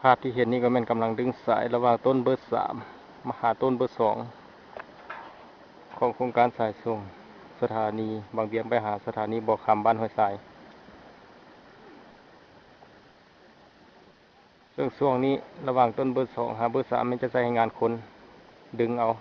ພາບທີ່ເຫັນນີ້ກໍແມ່ນກຳລັງດຶງສາຍລະຫວ່າງຕົ້ນເບີສາມມາຫາຕົ້ນເບີສອງ ຂອງໂຄງການສາຍສົ່ງສະຖານີວັງວຽງໄປຫາສະຖານີບໍ່ຄຳບ້ານຫ້ວຍຊາຍ. ເຊິ່ງຊ່ວງນີ້ລະຫວ່າງຕົ້ນເບີສອງຫາເບີສາມແມ່ນຈະໃຊ້ແຮງງານຄົນດຶງເອົາ